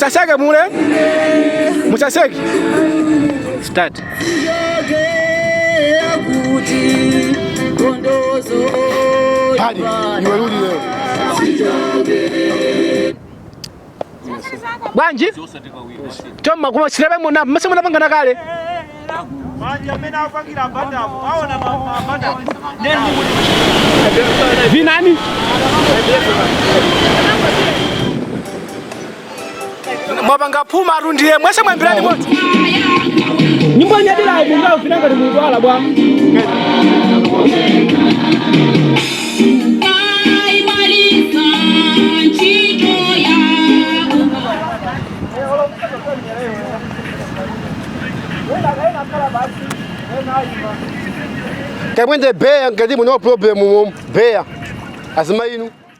Musaseke mule. Musaseke. Start. Hadi, iwe rudi leo. Bwanji? Choma kuma sinabe muna mase munapangana kale. Vinani? Mwapanga phuma atundiye mwese mwambirani moti. Nyimbo nyadira imunga ufinanga ni mudwala bwa. Kamwende beya ngati muno problem mum beya. Azima inu.